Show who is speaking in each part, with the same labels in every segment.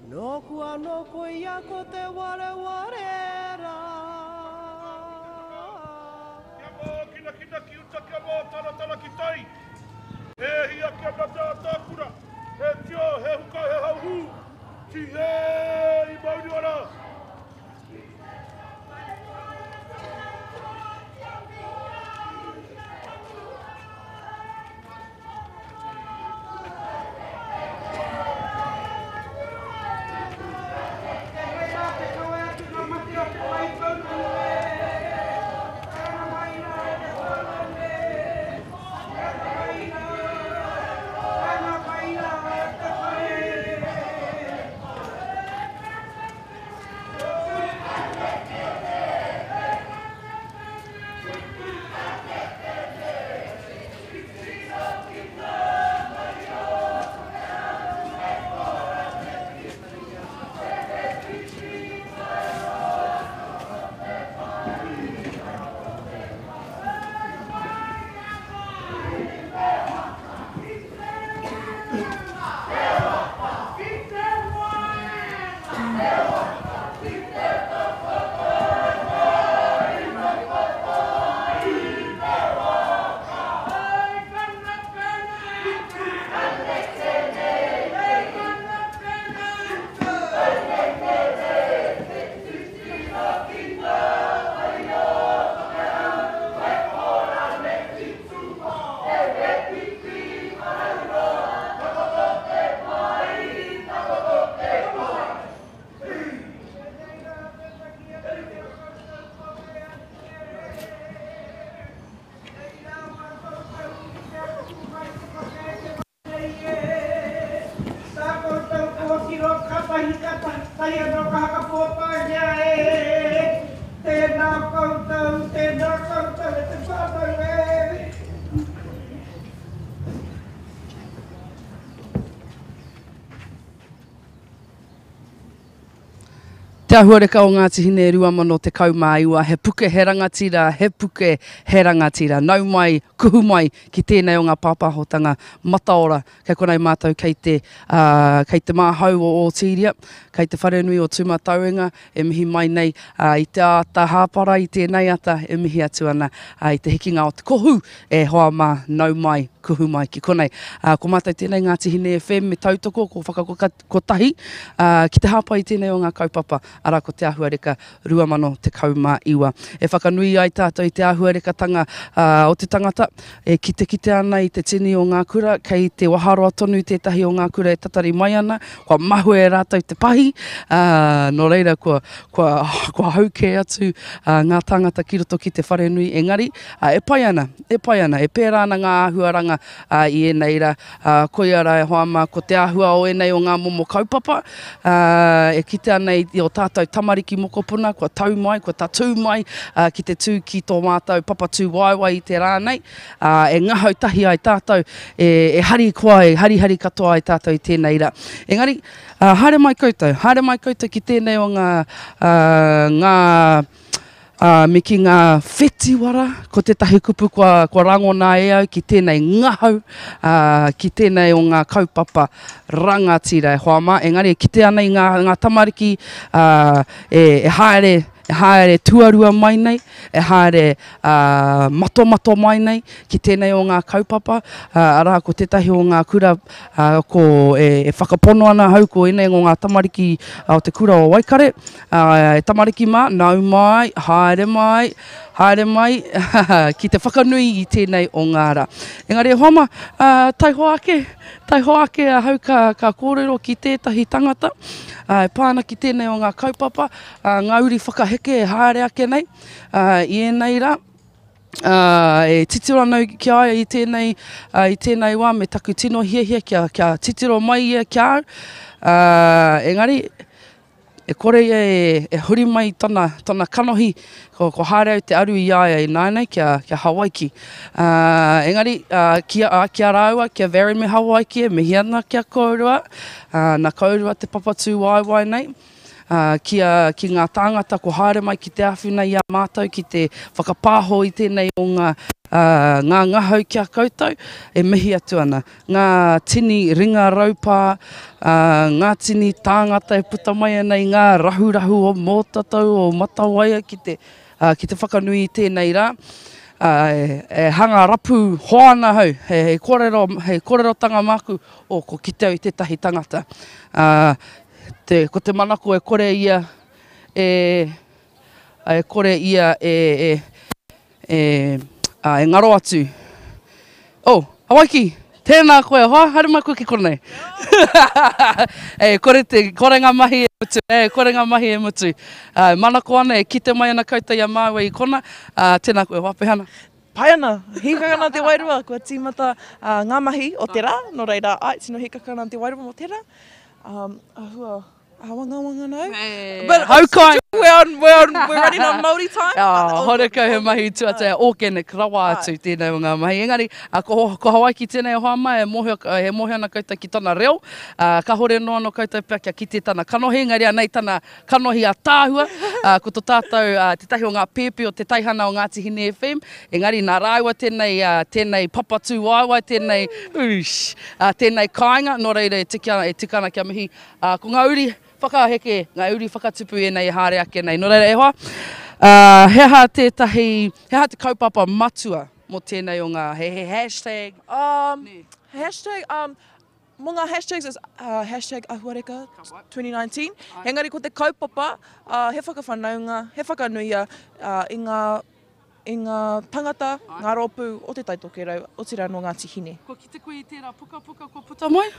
Speaker 1: Nōku anō koia ko te wareware rā.
Speaker 2: Kia mākinakina ki uta, kia mātaratara ki tai. He hia kia mate ātākura, he tio, he huka, he hauhū. Tihē i mauri ora!
Speaker 3: Kei whai rā te kawe atu ngā mate o Te Waipounamu e, Karanga mai rā e te whānau e, Karanga mai rā, karanga mai rā e te whare e. Tā koutou kōtiro kātahi ka tahi anō ka hakapōpāngia e Tēnā koutou, tēnā koutou e te whānau e.
Speaker 4: Te Ahuareka o Ngāti Hine 2019, he puke he rangatira, he puke he rangatira. Nau mai, kuhu mai ki tēnei o ngā pāpāhotanga mataora. Kei konei mātou kei te, ā, kei te māhau o Ōtīria, kei te wharenui o Tūmatauenga e mihi mai nei i te āta hāpara i tēnei ata e mihi atu ana i te hikinga o te kohu e hoa mā, nau mai, kuhu mai ki konei. Ā, ko mātou tēnei Ngāti Hine FM me tautoko, ko Whakakoka, Kotahi, ā, ki te hāpai i tēnei o ngā kaupapa, arā ko Te Ahuareka 2019. E whakanui ai tātou i te āhuarekatanga o te tangata, e kitekite ana i te tini o ngā kura, kei te waharoa tonu tētahi o ngā kura e tatari mai ana, kua mahue e rātou te pahi, ā, nō reira kua, kua, kua hau kē atu ngā tāngata ki roto ki te wharenui, engari, e pai ana, e pai ana, e pērā ana ngā āhuaranga i ēnei rā, Ā, koia rā e hoa mā, ko te āhua o ēnei o ngā momo kaupapa, ā, e kite ana i ō tātou tamariki mokopuna kua tau mai, kua tatū mai, ā, ki te tū ki tō mātou papa tūwaewae i te rā nei, ā, e ngahau tahi ai tātou, e, e harikoa, e harihari katoa ai tātou i tēnei rā. Engari, ā, haere mai koutou, haere mai koutou ki tēnei o ngā, ā, ngā, Ā, me ki ngā whetiwara, ko tētahi kupu kua, kua rangona e au ki tēnei ngahau, ā, ki tēnei o ngā kaupapa rangatira e hoa mā, engari e kite ana i ngā, ngā tamariki, ā, e, e haere, e haere tuarua mai nei, e haere, ā, matomato mai nei ki tēnei o ngā kaupapa, ā, arā, ko tētahi o ngā kura, ā, ko, e, e whakapono ana ahau ko ēnei o ngā tamariki o te kura o Waikare, E tamariki mā, nau mai, haere mai, haere mai ki te whakanui i tēnei o ngā rā. Engari e hoa mā, taihoa ake, taihoa ake ahau ka, ka kōrero ki tētahi tangata e pā ana ki tēnei o ngā kaupapa, ngā uri whakaheke e haere ake nei i ēnei rā. E titiro ana au ki a ia i tēnei, i tēnei wā me taku tino hiahia kia, kia titiro mai ia ki a au. Engari, E kore ia e huri mai tana, tana kanohi, ko, ko haere au te aru i a ia ināianei kia, kia Hawaiki. Uh, engari, uh, ki, a, ki a rāua, ki a Varyn me Hawaiki, e mihi ana ki a kōrua, uh, na kōrua te papa tūwaewae nei. Ki a, ki ngā tāngata ko haere mai ki te āwhina i a mātou ki te whakapāho i tēnei o ngā, ngā ngahau ki a koutou, e mihi atu ana. Ngā tini ringa raupā, ngā tini tāngata e puta mai ana i ngā rahurahu o Mōtatau, o Matawaia ki te, ki te whakanui i tēnei rā. E hanga rapu hoa ana ahau, he kōrero, he kōrerotanga māku, oh, ko kite au i tētahi tangata. Te, ko te manako e kore ia e, e kore ia e, e, e, a, e ngaro atu. Oh, Hawaiki, tēnā koe, hoa, haere mai koe ki konei. e kore te, kore ngā mahi e mutu, e kore ngā mahi e mutu. Uh, manako ana, e kite mai ana koutou i a māua i kona, uh, tēnā koe, hoa, pēhea ana?
Speaker 1: Pai ana, hīkaka ana te wairua, kua tīmata uh, ngā mahi o te rā, nō reira, ai, tino hīkaka ana te wairua mō te rā. Um, ahua, awangawanga nau.
Speaker 4: But Haukai!
Speaker 1: We're on, we're on, we're running on Māori time.
Speaker 4: Oh, horekau he mahi tuatahi, organic rawa atu tēnei o ngā mahi. Engari, ko, ko Hawaiki tēnei o hoa mai, e mōhio, e mōhio ana koutou ki tana reo. Kahore noa anō koutou pea kia kite tana kanohi, engari anei tana kanohi ātaahua. Ko to tātou, tētahi o ngā pēpi o te teihana o Ngāti Hine FM, engari nā rāua tēnei, tēnei papa tūwaewae, tēnei, oosh, tēnei kāinga, nō reira e tika, e tika ana kia mihi, ko ngā uri whakaheke, ngā uri whakatupu ēnei e haere ake nei. Nō reira e hoa, he aha tētahi, he aha te kaupapa matua mō tēnei o ngā, he, he hashtag?
Speaker 1: Um, hashtag, um, Mō ngā hashtags is hashtag ahuareka 2019, engari ko te kaupapa he whakawhanaunga, he whakanuia i ngā, i ngā tangata, ngā rōpū o Te Tai Tokerau, otirā nō Ngāti Hine.
Speaker 4: Kua kite koe i tērā pukapuka kua puta mai?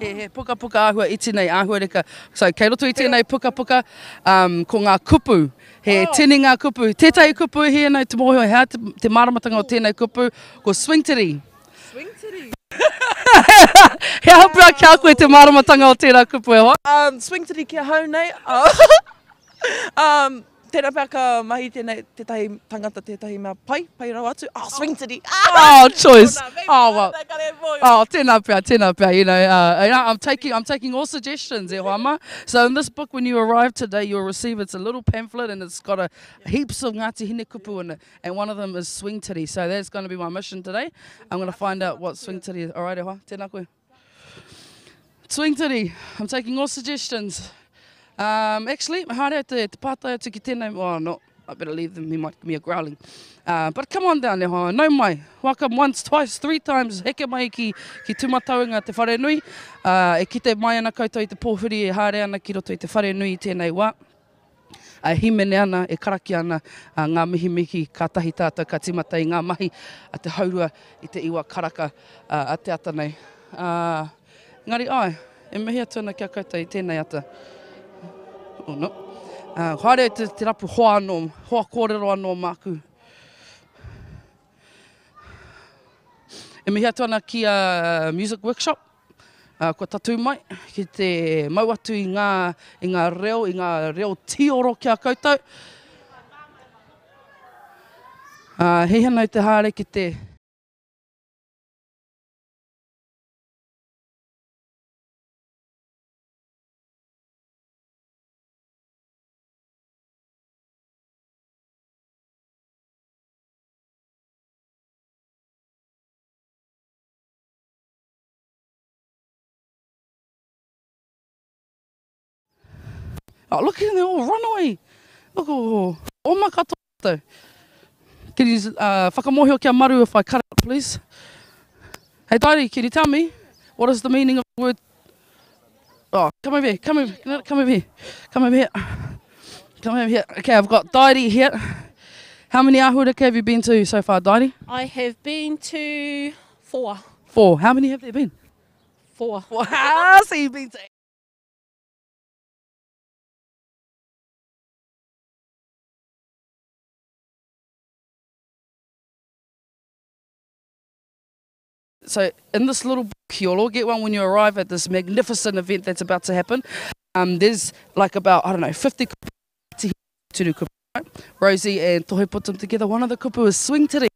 Speaker 4: He, he pukapuka āhua iti nei, āhuareka. So, kei roto i tēnei pukapuka, um, ko ngā kupu, he oh. tini ngā kupu. Tētahi kupu he anau te mōhio, he aha te, te māramatanga o tēnei kupu, ko swingtiri.
Speaker 1: Swing titty.
Speaker 4: He aha pea ki a koe te māramatanga o tērā kupu e hoa?
Speaker 1: Um, swing titty ki ahau nei. Um, tērā pea ka mahi tēnei, tētahi tangata, tētahi mea pai, pai rawa atu. Oh, swing titty.
Speaker 4: Oh, choice. Oh, well. Oh, tēnā pea, tēnā pea, you know. Uh, I'm taking, I'm taking all suggestions, e hoa ma. So in this book, when you arrive today, you'll receive, it's a little pamphlet and it's got a heaps of Ngāti Hine kupu in it. And one of them is swing titty. So that's going to be my mission today. I'm going to find out what swing titty is. All right, e hoa, tēnā koe. Swing titty. I'm taking all suggestions. Um, actually, haere te, te pātai atu ki tēnei. Oh, no. I better leave them. He might give me a growling. Uh, but come on down, e hoa. Nau mai. Welcome once, twice, three times. Heke mai ki, ki Tūmatauenga te wharenui. Uh, e kite mai ana koutou i te pōwhiri e haere ana ki roto i te wharenui i tēnei wā. E hīmene ana, e karakia ana ngā mihimihi, kātahi tātou ka tīmata i ngā mahi a te haurua i te iwa karaka a te ata nei. Engari āe, e mihi atu ana ki a koutou i tēnei ata. Oh no. Haere te, te rapu hoa anō, hoa kōrero anō māku. E mihi atu ana ki a Music Workshop. Kua tatū mai ki te mau atu i ngā, i ngā reo, i ngā reo tīoro ki a koutou. Ā, he hea nau te haere ki te. Oh, look at them all run away. Look, oh, oh my katoa tātou. Can you uh, whakamohio kia maru if I cut it, please? Hey, Dairi, can you tell me what is the meaning of the word? Oh, come over here, come over, come over here, come over here. Come over here. Okay, I've got Dairi here. How many ahuareka have you been to so far, Dairi?
Speaker 5: I have been to Four.
Speaker 4: Four. How many have there been?
Speaker 5: Four.
Speaker 4: Wow, so you've been to So in this little book, you'll all get one when you arrive at this magnificent event that's about to happen. Um, there's like about, I don't know, 50 kupu, right? Rosie and Tohe put them together. One of the kupu is swing tiri.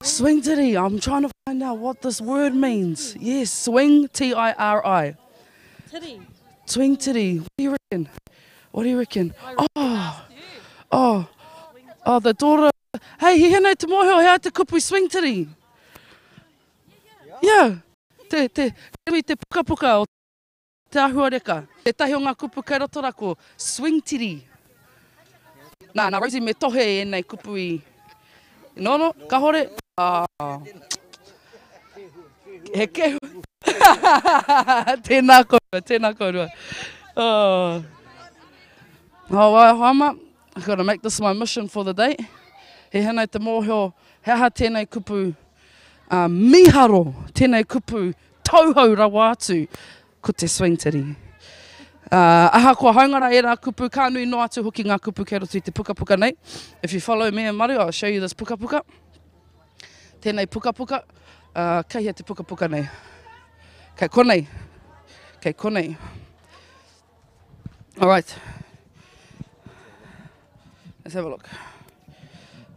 Speaker 4: Swing tiri. I'm trying to find out what this word means. Yes, swing, T-I-R-I.
Speaker 5: Tiri.
Speaker 4: Swing titty, what do you reckon? What do you reckon? Oh, oh, oh, the daughter. Hey, he hena te mōhio, he aha te kupu swing titty? Yeah, te, te, te, te pukapuka o Te ahuareka. Tētahi o ngā kupu kei roto rā ko swing tiri. Nā, nā Rosie me tohe ēnei kupu i... No, no, kahore. Ah. He kehu. Tēnā kōrua, tēnā kōrua. Oh. Oh, well, Hama, I've got to make this my mission for the day. He hana te mōhio, he aha tēnei kupu uh, miharo, tēnei kupu tauhou rawa atu ko te swing titty. Uh, ahakoa haunga rā ērā kupu, ka nui noa atu hoki ngā kupu kei roto i te pukapuka nei. If you follow me and Maru, I'll show you this pukapuka. Tēnei pukapuka, uh, kei hea te pukapuka nei? Kei konei. Kei konei. All right. Let's have a look.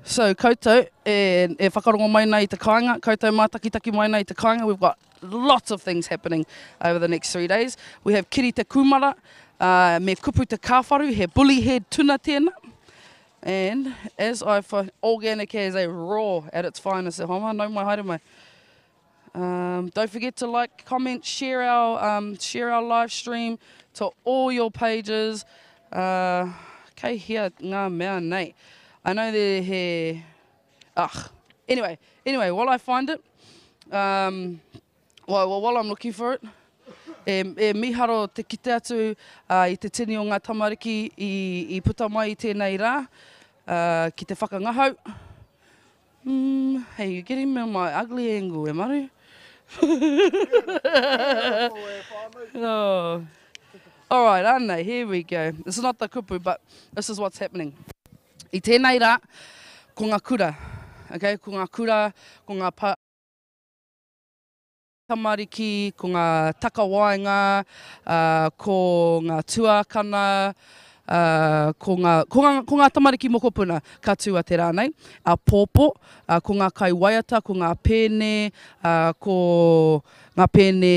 Speaker 4: So, koutou e, e whakarongo mai nei i te kāinga, koutou mātakitaki mai nei i te kāinga, we've got lots of things happening over the next three days. We have Kiri Te Kūmara, uh, me Kupu Te Kāwharu, he bully head tuna tēnā. And as I find, organic as a raw at its finest e homa, nau mai haere mai. Um, don't forget to like, comment, share our, um, share our live stream to all your pages. Uh, kei hea ngā mea nei. I know there he... Ugh. Anyway, anyway, while I find it, um, well, well, while I'm looking for it, e, e miharo te kite atu uh, i te tini o ngā tamariki i, i puta mai i tēnei rā uh, ki te whakangahau. Mm, hey, you're getting me on my ugly angle, e Maru. oh. All right, anei, here we go. This is not the kupu, but this is what's happening. I tēnei rā, ko ngā kura, okay, ko ngā kura, ko ngā pa tamariki, ko ngā takawaenga, ā, ko ngā tuākana, ā, ko ngā, ko ngā, ko ngā tamariki mokopuna ka tū a te rā nei, āpōpō, ā, ko ngā kaiwaiata, ko ngā pēne, ā, ko ngā pēne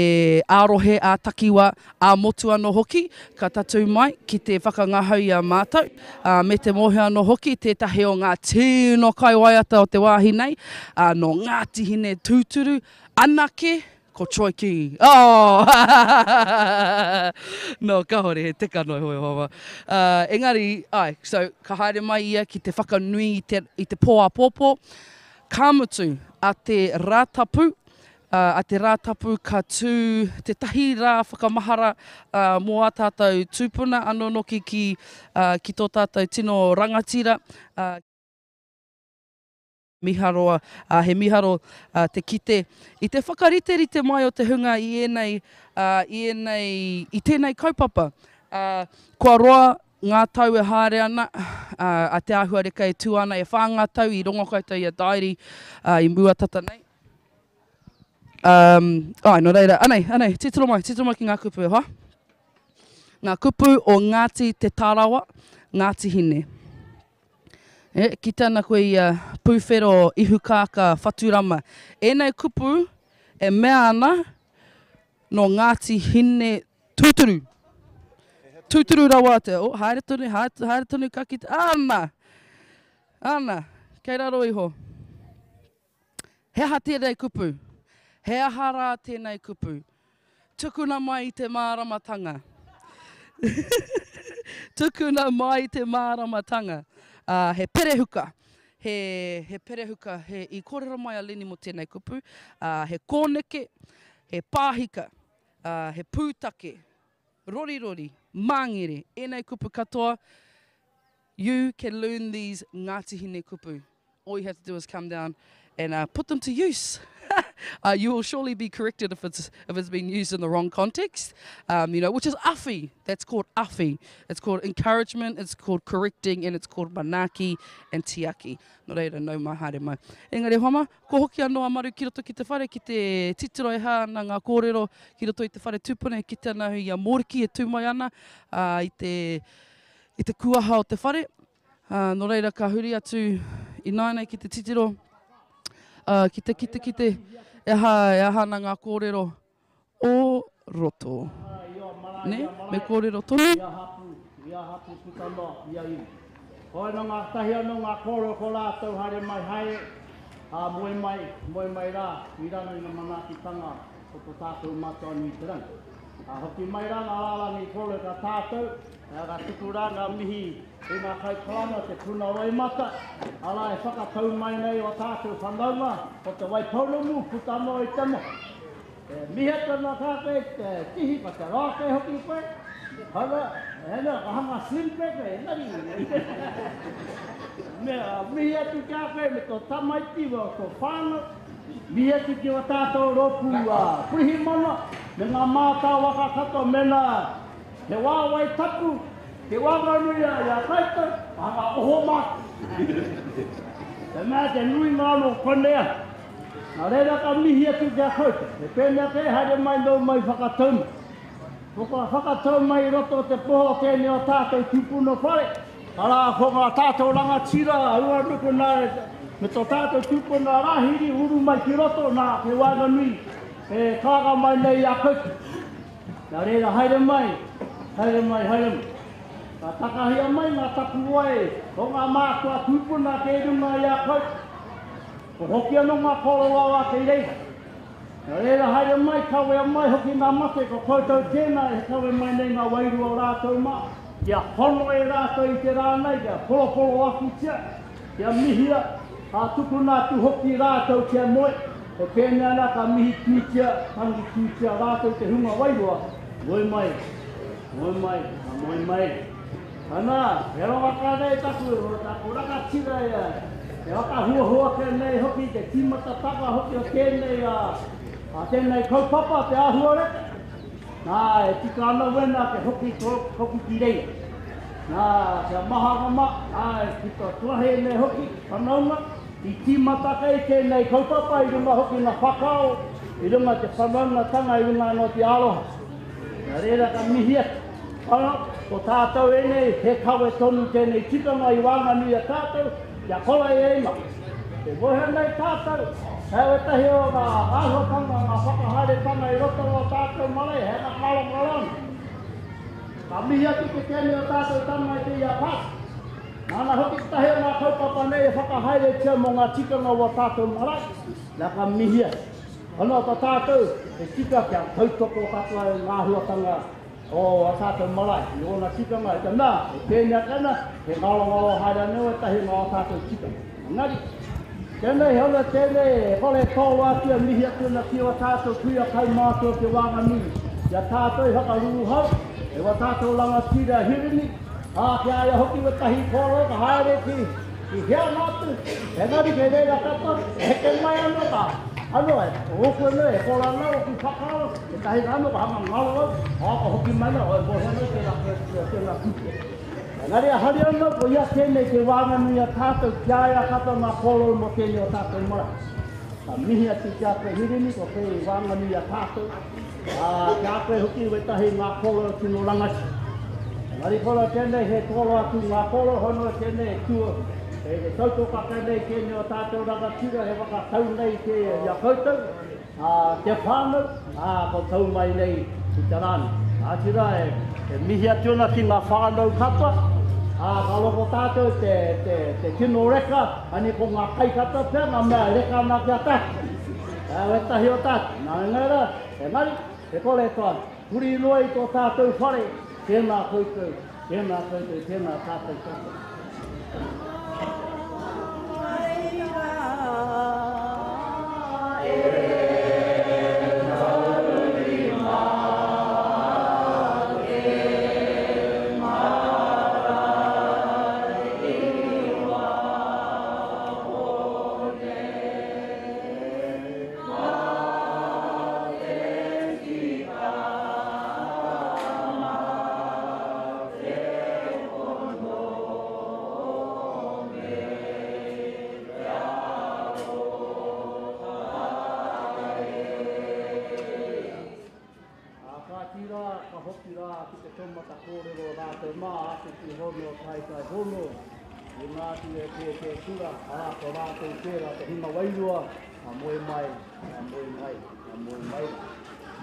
Speaker 4: ā-rohe, ā-takiwa, ā-motu anō hoki, ka tatū mai ki te whakangahau i a mātou, ā, me te mōhio anō hoki tētahi o ngā tino kaiwaiata o te wāhi nei, ā, nō Ngāti Hine tūturu, Anake, ko Troy Kingi. Oh! No, kahore, he teka noa iho e hoa. Uh, engari, ai, so, ka haere mai ia ki te whakanui i te, i te pō āpōpō. Ka mutu, a te Rātapu, uh, a te Rātapu ka tū tētahi rā whakamahara uh, mō ā tātou tūpuna anō noki ki, uh, ki tō tātou tino rangatira, uh, Miharo, ā, he miharo te kite i te whakariterite mai o te hunga i ēnei, ā, i ēnei, i tēnei kaupapa. Ā, kua roa ngā tau e haere ana, ā, a Te Āhuareka e tū ana, e whā ngā tau i rongo koutou i a Diary, ā, i mua tata nei. Um, āe, nō reira, anei, anei, titiro mai, titiro mai ki ngā kupu e hoa. Ngā kupu o Ngāti Te Tārawa, Ngāti Hine. E kite ana koe i a Pūwhero, Ihukāka, Whaturama. Ēnei kupu e mea ana nō Ngāti Hine tūturu. Tūturu rawa atu. Oh, haere tonu, haere, haere tonu ka kite. Ana! Ana! Kei raro iho. He aha tēnei kupu? He aha rā tēnei kupu? Tukuna mai i te māramatanga. Tukuna mai i te māramatanga. Uh, he perehuka. He, he perehuka. He, I kōrero mai a Lenny mō tēnei kupu. Uh, he kōneke, he pāhika, uh, he pūtake, rorirori, māngere. Ēnei kupu katoa, you can learn these Ngāti Hine kupu. All you have to do is come down and uh, put them to use. uh, you will surely be corrected if it's, if it's been used in the wrong context, um, you know, which is awhi. That's called awhi. It's called encouragement, it's called correcting, and it's called manaaki and tiaki. Nō reira, nau mai, haere mai. Engari, hoa mā, ko hoki anō a Maru ki roto ki te whare, ki te titiro e hā ana ngā kōrero ki roto i te whare tūpuna, e kite ana i a Mōriki e tū mai ana uh, i te, i te kuaha o te whare. Ā, nō reira ka huri atu ināianei ki te titiro, ā, ki te kite ki te e aha, e aha ana ngā kōrero o roto. Nē? Me kōrero tonu.
Speaker 6: Ia hapū, ia hapū puta noa, ia iwi. Hoi nō ngā tahi anō ngā kōrero ko rātou haere mai haere, ā, moe mai, moe mai rā i raro i ngā manaakitanga o tō tātou Matua nui te Rangi. Ā, hoki mai rā ngā rārangi kōrero ka tātou, ā, ka tuku rā ngā mihi i ngā kaikaranga o te puna roimata, arā e whakatau mai nei o tātou whanaunga o Te Waipounamu puta noa i te motu. E mihi atu ana ka koe ki te tihi, ko te roa kei hoki koe. Hana, hana, ka hanga slim koe koe, engari. Me, mihi atu ki a koe me tō tamaiti, me tō whānau. Mihi atu ki o tātou rōpū pirihimana, me ngā mātāwaka katoa, mēnā he wāwai tapu, he wānganui i a koutou, ka hanga oho mātou. Te mea te nuinga anō konei ana. Nā reira ka mihi atu ki a koutou, he pēnea kē haere mai nōu mai whakatau mai. Ko whakatau mai i roto o te poho o tēnei o tātou tūpuna whare, arā ko ngā tātou rangatira a Uanuku nā me tō tātou tūpuna Rāhiri uru mai ki roto nā kei waenganui e karanga mai nei i a koutou. Nā reira haere mai, haere mai, haere mai. Ka takahia mai ngā tapuwae o ngā mātua tūpuna kei runga i a koutou. Ko hoki anō ngā kōrero kei reira. Nā reira haere mai, kawea mai hoki ngā mate, ko koutou tēnā e kawe mai nei ngā wairua o rātou mā, kia hono e rātou i te rā nei, kia poroporoakitia, kia mihia, ā, tukuna atu hoki rātou kia moe, e pēnei ana ka mihi tūtia, tangi tūtia rātou te hunga wairua, moe mai, moe mai, ka moe mai. Ana, he rawaka nei taku, taku rangatira ia, he whakahuahua ake nei hoki te tīmatatanga hoki o tēnei, a, tēnei kaupapa, te āhuareka. Nā, e tika ana wena ke hoki, to, hoki ki reira. Nā, kia maha ngā ma, nā, e ki to tuahe nei hoki, whanaunga, i tīmata kei tēnei kaupapa i runga hoki ngā whakaaro, i runga te whanaungatanga, i runga anō te aroha. Nā reira ka mihi atu. Ara, ko tātou ēnei, he kawe tonu tēnei tikanga i waenganui i a tātou, kia kore e inga. E mōhio nei tātou, hei wētahi o ngā āhuatanga, ngā whakahaeretanga i roto o tātou marae, he whakarongaro ana. Ka mihi atu te tēnei o tātou tamaiti i a Pat. Nāna hoki tētahi o ngā kaupapa nei e whakahaeretia mō ngā tikanga o ā tātou marae, nā ka mihi atu. Anō ta tātou, he tika kia tautoko katoa i ngā āhuatanga o a tātou marae, i ōna tikanga, i te mea, e pēnei ake ana, he ngarongaro haere anō ētahi o ngā o tātou tikanga. Engari, tēnei he ona tēnei e kore e tō atu e mihi atu ana ki ō tātou kuia kaumātua o Te Wānganui, i a tātou i whakaruruhau, e wā tātou rangatira Hirini, ā, ki a ia hoki wētahi kōrero ka haere ki I hea noa atu, engari kei reira katoa, e heke mai ano ka, ano e, o oku ano e kora ana oku whakaaro, etahi ra ano ka hanga ngaro au, a ka hoki mai na, e mohio ana tera tera kupu. Engari a hari ano, ko ia tenei te waenganui a tatou, ki a ia katoa nga korero mo tenei o tatou marae. Ka mihi atu ki a koe Hirini, ko koe i waenganui a tatou, Ā, ki a koe hoki wētahi ngā kōrero tino rangatira. Engari koro tēnei he toro atu ngā kōrero hono tēnei e tū, e tautoko ake nei tēnei o tātou rangatira he whakatau nei te, i a koutou, ā, te whānau, ā, ko tau mai nei i te rā nei. Kāti rā, e, e mihi atu ana ki ngā whānau katoa, ā, ka rongo tātou te, te, te tino reka, ani ko ngā kai katoa pea ngā mea e reka ana ki a tātou. Ā, wētahi o tātou, nā engari rā, engari, e kore e toa, huri noa i tō tātou whare, tēnā koutou, tēnā koutou, tēnā tātou katoa. Ā, kāti rā, ka hoki rā ki te taumata kōrero rātou mā, āpiti hono, taetae hono, i ngā atu e kēkē kura, arā, ko rātou tērā te hunga wairua, ka moe mai, ka moe mai, ka moe mai rā.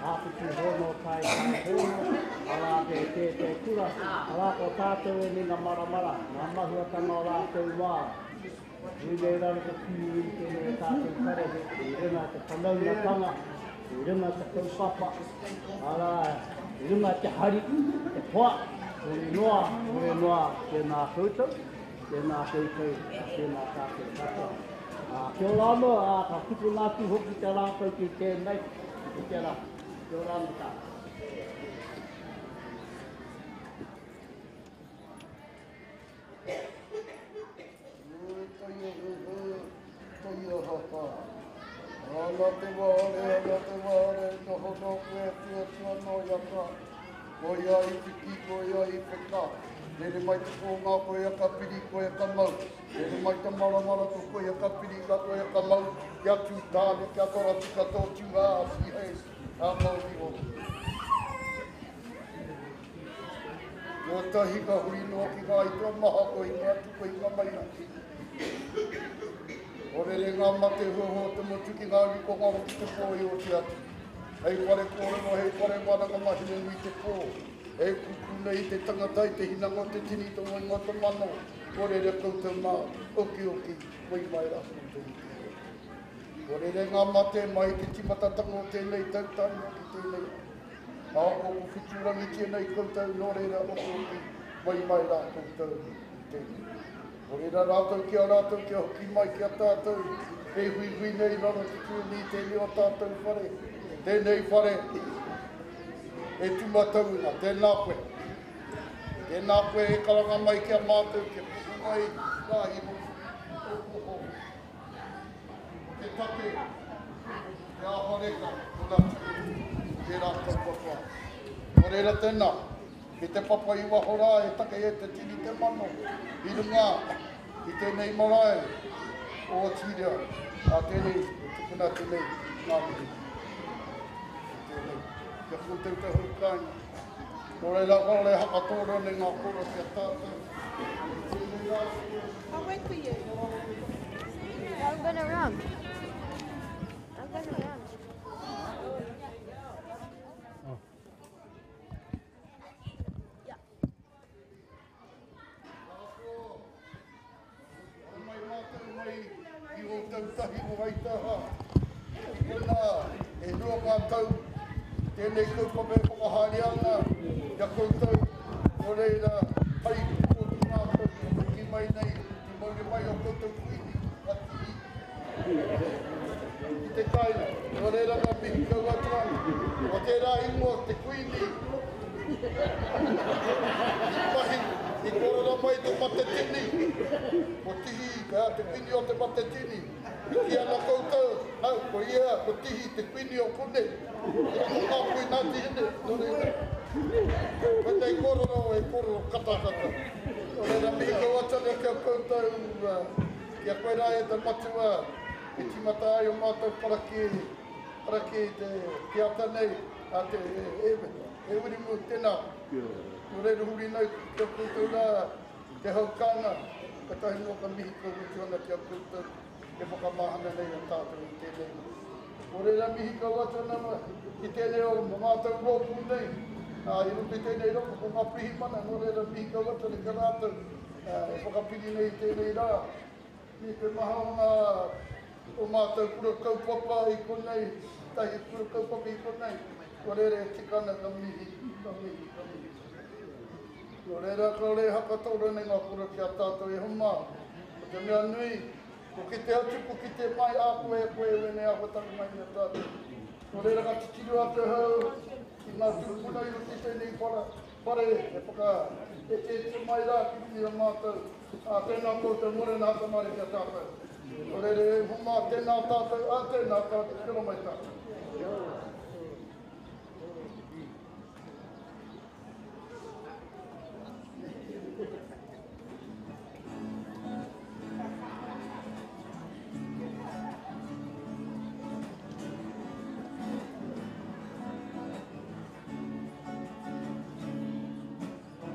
Speaker 6: Ā, whitu hono tai tai hono, arā te te kura, arā ko tātou e ni ngā maramara, ngā mahuatanga o rātou wā. Hui nei raro te pīui tēnei o tātou karehe, i runga te whanaungatanga, i runga te kaupapa, arā, i runga te hari, te hoa, huri noa, huri noa, tēnā koutou, tēnā koutou, tēnā tātou katoa. Kia ora anō, ā, ka tukuna atu hoki te rākau ki tēnei, ki tērā. Kia ora anō tātou.
Speaker 7: Ana te wāre, ana te wāre, noho nō koe atu atu anō i a ka. Koia i piki, koia i peka. Rere mai te pō ngā koia ka piri, koia ka mau. Rere mai te maramara ko koia ka piri, ka koia ka mau. Kia tū tāne, kia toratika tō tū ā, tihei, ā mauri ora. Tuatahi ka huri noa ki ngā aituā maha, ko hinga atu, ko hinga mai rā. Ko rere ngā mate huhua o te motu ki ngā rikonga o ki te pō i oti atu. Hei whare kōrero, hei whare wānanga mahine nui te pō. E kuku nei te tangata i te hinanga o te tini, te moenga o te mano. Ko rere koutou mā, okioki, koi mai rā koutou i te hē. Ko rere ngā mate mai i te timatatanga o tēnei tau tae noa ki tēnei rā. Ahakoa ko whiturangitia nei koutou, nō reira okioki, wai mai rā koutou i tēnei. Nō reira rātou ki a rātou kia hoki mai ki a tātou e huihui nei i raro te tūni i tēnei o tātou whare, tēnei whare e tūmatauenga, tēnā koe. Tēnā koe e karanga mai ki a mātou kia kuhu mai rā i roto o oho o te take, te āhuareka, tōna tūru, tērā kaupapa. Nō reira tēnā. Ki te papa i waho rā e take e te tini te mano i runga i tēnei marae o Otiria, ā tēnei e tukuna atu nei ngā mihi ki tēnei, ki a koutou te hau kāinga. Nō reira kāore e hakatōrua nei ngā kōrero ki a tātou i tēnei rā.
Speaker 8: I'll wait for you. I'm gonna run. I'm gonna run.
Speaker 7: Haere mai mātou mai i Ōtautahi o Waitaha. I konā, e rua ngā tau tēnei kaupapa e whakahaere ana i a koutou, nō reira, hai kōtu mātou e hoki mai nei te mauri mai o koutou kuini a Tihi ki te kāinga. Nō reira ka mihi kau atu ana. Ko tērā ingoa te kuini I mahi, i kōrero mai te Matetini, ko Tihi, te kuini o te Matetini. I kī ana koutou, nau, ko ia, ko Tihi, te kuini o konei. I roto ngā kui nā Tihine, nō reira, koinei kōrero he kōrero katakata. Nō reira, mihi kau atu ana ki a koutou, ki a koe rā e te matua, i tīmata ai o mātou parakihi, parakihi te, te ata nei, a te, e, e Wiremu, tēnā. Nō reira huri nei ki a koutou rā, te hau kānga, katahi noa ka mihi kau atu ana ki a koutou e whakamahana nei a tātou i tēnei rā. Nō reira mihi kau atu ana ki tēnei o mātou rōpū nei, ā, i roto i tēnei rōpū ko ngā pirihimana, nō reira mihi kau atu ana ki a rātou e whakapiri nei i tēnei rā. I te maha o ngā o mātou kura kaupapa i konei, tahi kura kaupapa i konei, kua rere e tika ana ka mihi, ka mihi, ka mihi. Nō reira, kāore e hakatoro nei ngā kura ki a tātou e homa. Ko te mea nui, ko kite atu, ko kite mai a koe e koe wēnei āhuatanga mai i a tātou. Nō reira, ka titiro atu ahau ki ngā tūpuna i roto i tēnei whare e whakaeteete mai rā ki runga i a mātou. Ā, tēnā koutou, mōrena ata mare ki a tātou. Nō reira, e homa, tēnā tātou, ā, tēnā tātou, kia ora mai tātou. Kia ora.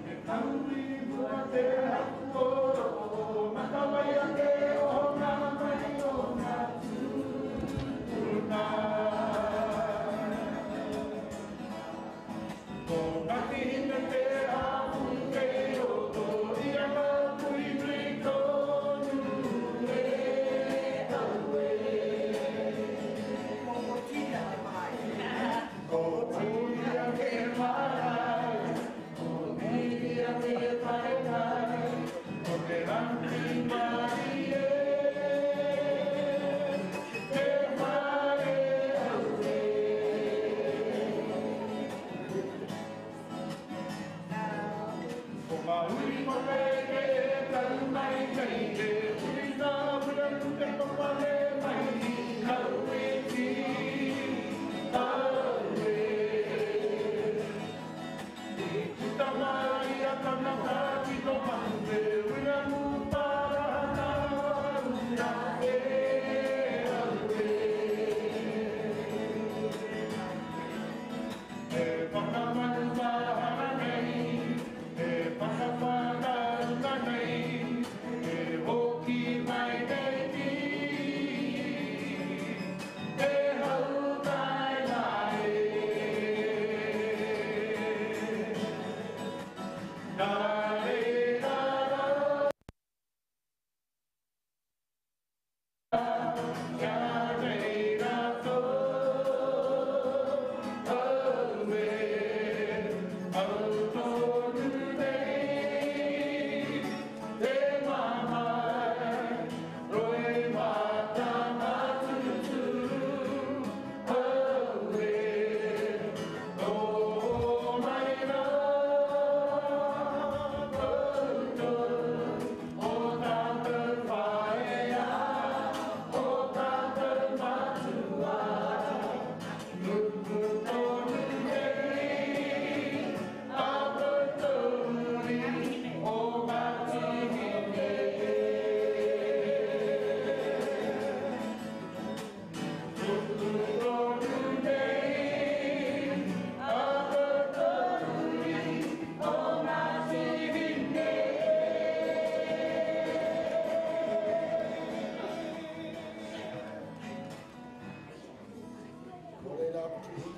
Speaker 3: He tauiwa te hapuoro, matawai ake o ngā mai o ngā tūpuna.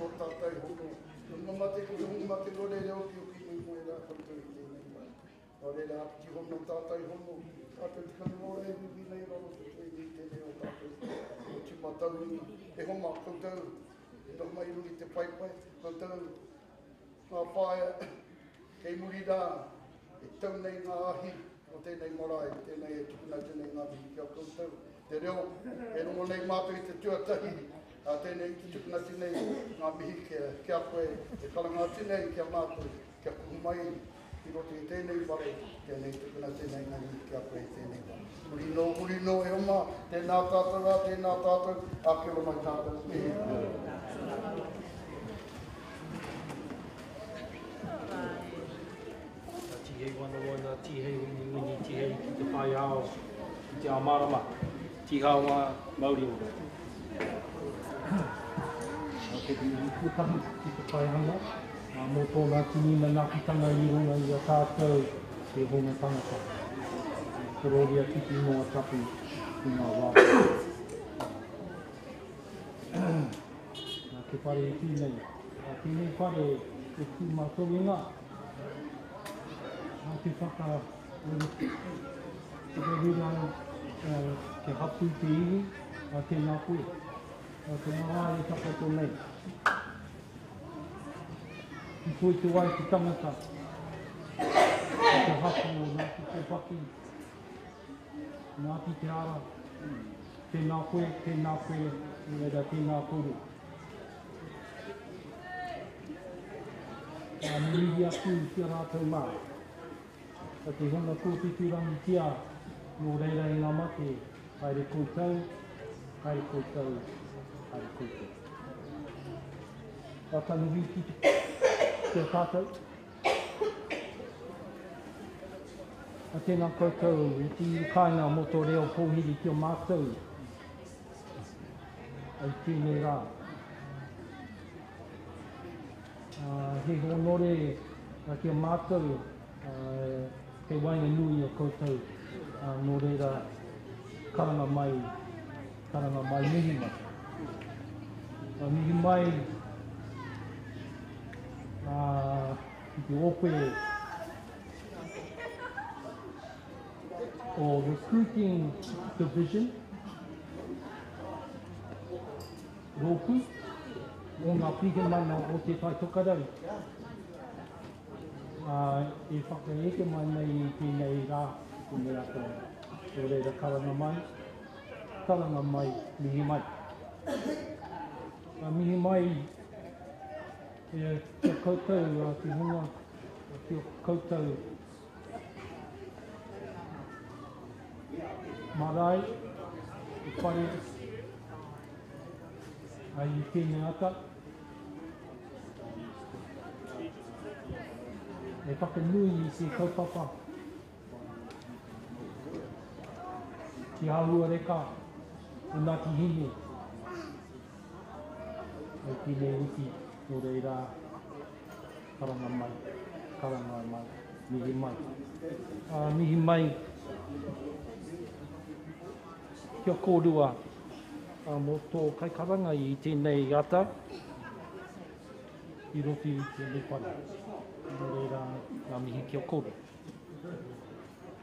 Speaker 7: tō tātai hono. Hunga mate ko te hunga mate nō reira okioki nui koe rā koutou i tēnei wā. Nō reira āpiti hono tātai hono, tātou te kanu ora e whiwhi nei raro te toi nei tēnei o tātou o Tūmatauenga. E homa koutou e noho mai i runga i te paepae, koutou ngā whaea kei muri rā e tau nei ngā ahi o tēnei marae, tēnei e tukuna atu nei ngā mihi ki a koutou. Te reo e rongo nei mātou i te tuatahi, ā, tēnei te tukuna atu nei ngā mihi ki a koe e karanga atu nei ki a mātou kia kuhu mai ki roto i tēnei whare, tēnei tukuna atu nei ngā mihi ki a koe i tēnei wā. Huri nō, huri nō e oma, tēnā tātou rā, tēnā tātou, ā, kia ora mai tātou. E.
Speaker 9: Tihei wanawana, tihei winiwini, tihei ki te whai ao, ki te ao mārama, tihawa mauri ora. Ko te iwi tuatahi ki te whaihanga, mō tōna tini manaakitanga i runga i a tātou te hunga tangata. Korōria ki te ingoa tapu i ngā wā katoa. Nā te whare e tū nei, nā tēnei whare e tū mātouenga, nā te whaka whakaurura te hapū te iwi, nā tēnā koe, nā te marae e takoto nei. I toi te wai te tangata, i te hapū o Ngāti Kōpaki, Ngāti Te Ara, tēnā koe, tēnā koe, nō reira tēnā kōrua. Ā, me mihi atu ki a rātou mā. Ka te hunga kōtuturangitia, nō reira e ngā mate, haere koutou, haere koutou, haere koutou. Ka kanohi ki te, ki a tātou. A tēnā koutou i te iwi kāinga mō tō reo pōhiri ki o mātou i tēnei rā. He hōnore ki a mātou kei waenganui o koutou, nō reira karanga mai, karanga mai mihi mai. Mihi mai ki te ope o Recruiting Division, rōpū o ngā pirihimana o Te Tai Tokerau e whakaeke mai nei i tēnei rā, tēnei ata. Nō reira, karanga mai, karanga mai, mihi mai. Mihi mai ki a koutou te hunga, ki a koutou marae, te whare, i tēnei ata. E whakanui i te kaupapa ki āhuareka o Ngāti Hine i tēnei wiki, nō reira karanga mai, karanga mai, mihi mai. Mihi mai ki a kōrua mō tō kaikaranga i tēnei ata i roto i tēnei whare. Nō reira, ngā mihi ki a kōrua.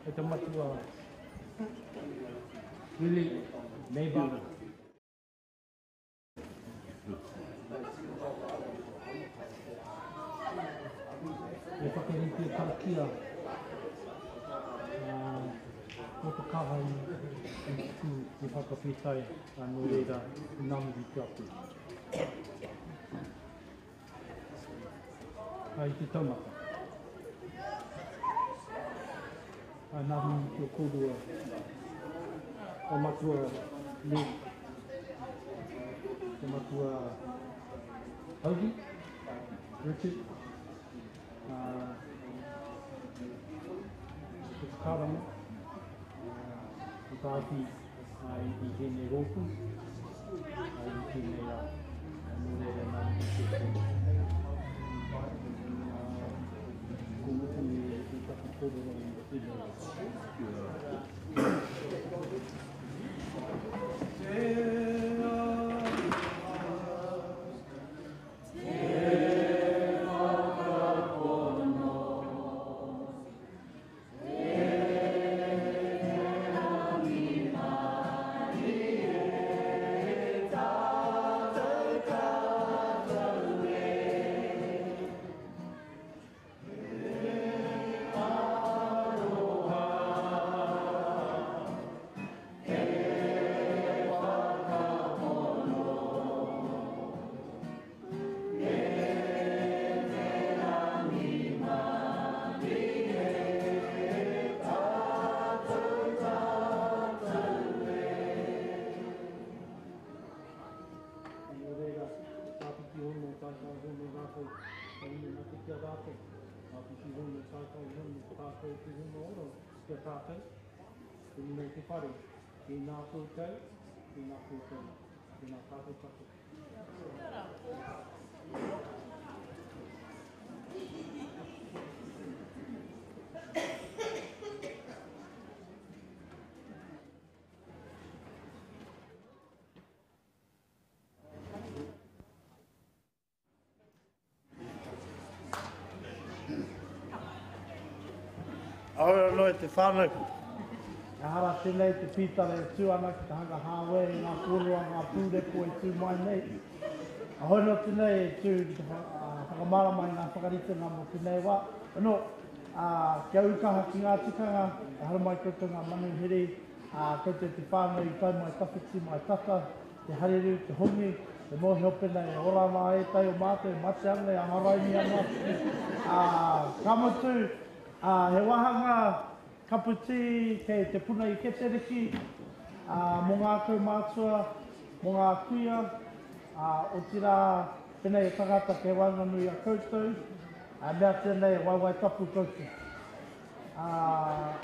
Speaker 9: E te matua Willie, neighbour. E whakaritea karakia mō te kaha i tuku te whakawhetai, nō reira, ngā mihi ki a koe. I te taumata. Nā mihi ki a kōrua, o Matua Lee, te Matua Haugi, Richard, te whakaaranga, te tāki i tēnei rōpū, i tēnei rā. Nō reira, nā mihi ki a kōrua. Ko mutu i taku kōrero i tēnei rā. taetae hono rātou, ka ine mate ki a rātou. Āpiti hono taetae hono tātou te hunga ora ki a tātou, te hunga i te whare. Tēnā koutou, tēnā koutou, tēnā tātou katoa.
Speaker 6: Aore anō e te whānau. Ehara tēnei te pītara e tū ana ki te hanga hāwea i ngā kōrero a ngā pūreko e tū mai nei. Ahoi nō tēnei e tū ki te whakamārama i ngā whakaritenga mō tēnei wā. Anō, kia ū kaha ki ngā tikanga, e haramai koutou ngā manuhiri, ā, koutou te whānau i tae mai tawhiti, mai tata, te hareru, te hongi, te mōhio pena e ora ana ētahi o mātou, e mate ana, e aharaini ana. Ā, ka mutu, ā, he wāhanga kapu tī kei te puna i Keteriki, ā, mō ngā kaumātua, mō ngā kuia, ā, otirā, pena he tangata kei waenganui i a koutou, ā, meatia nei e waewae tapu koutou. Ā,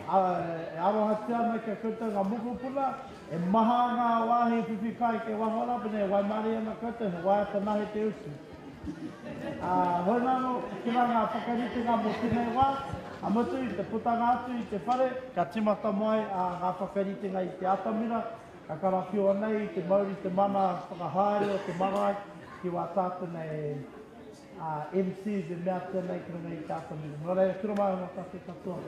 Speaker 6: e arohatia ana ki a koutou ngā mokopuna, e maha ngā wāhi whiwhi kai kei waho rā, pēnei e waimarie ana koutou, he waiata nahe te utu. Ā, hoi nā anō, tērā ngā whakaritenga mō tēnei wā, ka mutu i te putanga atu i te whare, ka tīmata mai ngā whakaritenga i te atamira, ka karawhiua nei i te mauri, te mana whakahaere o te marae ki wā tātou nei Ā, MCs e meatia nei ki runga i te atamira. Nō reira, tiro mai ngā take katoa.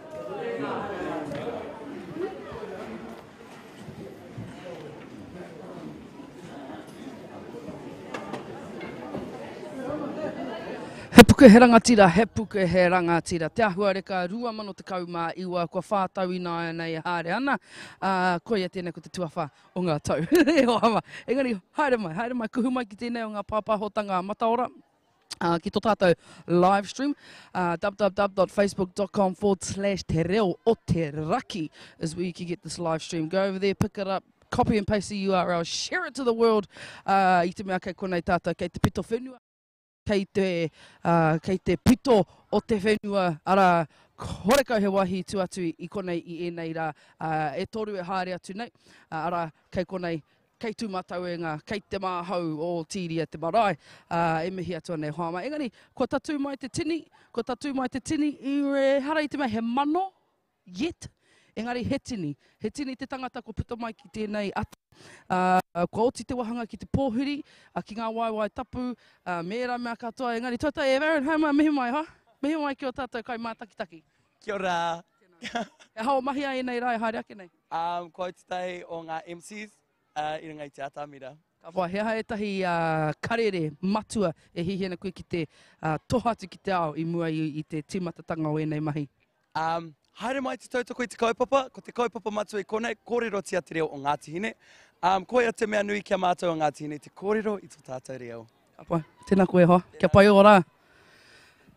Speaker 4: He puke he rangatira, he puke he rangatira. Te Ahuareka 2019, kua whā tau ināianei e haere ana, ā, koia tēnei ko te tuawhā o ngā tau. E hoa mā. Engari, haere mai, haere mai, kuhu mai ki tēnei o ngā pāpāhotanga mataora. Uh, ki tō tātou live stream, uh, www.facebook.com forward slash te reo o te raki is where you can get this live stream. Go over there, pick it up, copy and paste the URL, share it to the world. Uh, I te mea kei konei tātou, kei te pito whenua. Kei te, ā, kei te pito o te whenua, arā, horekau he wāhi i tū atu i konei i ēnei rā, ā, e toru e haere atu nei, ā, arā, kei konei, kei Tūmatauenga, kei te māhau o Tīria te marae, ā, e mihi atu ana e hoa mā. Engari, kua tatū mai te tini, kua tatū mai te tini, ehara i te mea he mano, Yet, engari he tini. He tini te tangata kua puta mai ki tēnei ata. Ā, kua oti te wahanga ki te pōhiri, ā, ki ngā waewae tapu, ā, me ērā mea katoa. Engari tuatahi, e Varun, haere mai, mihi mai, ha? Mihi mai ki ō tātou kaimātakitaki.
Speaker 10: Kia ora.
Speaker 4: He aha ō mahi a ēnei rā e haere ake nei?
Speaker 10: Um, ko au tētahi o ngā MCs uh, i runga i te atamira.
Speaker 4: Ka whai, he aha ētahi uh, karere matua e hiahia ana koe ki te uh, toha atu ki te ao i mua i, i te tīmatatanga o ēnei mahi?
Speaker 10: Um, haere mai te tautoko i te kaupapa, ko te kaupapa matua i konei, kōrerotia te reo o Ngāti Hine. Um, koia te mea nui ki a mātou o Ngāti Hine, te kōrero i tō tātou reo.
Speaker 4: Ka pai. Tēnā koe e hoa. Kia pai ō rā.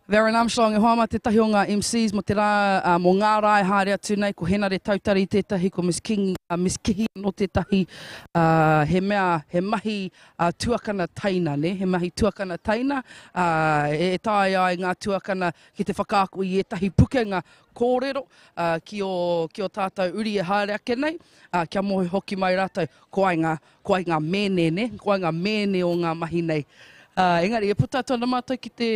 Speaker 4: Darren Armstrong e hoa ma tētahi o ngā MCs mō te rā, uh, mō ngā rā e haere atu nei, ko Henare Tautari tētahi, ko Miss King, uh, Miss Kihi anō tētahi, uh, he mea, he mahi uh, tuakana teina, ne? He mahi tuakana teina, uh, e taea ai ngā tuakana ki te whakaako i ētahi pukenga kōrero ki ō, ki ō tātou uri e haere ake nei, ā, kia mōhio hoki mai rātou ko ai ngā, ko ai ngā mēne, nē, ko ai ngā mēne o ngā mahi nei. Ā, engari e puta atu ana mātou ki te,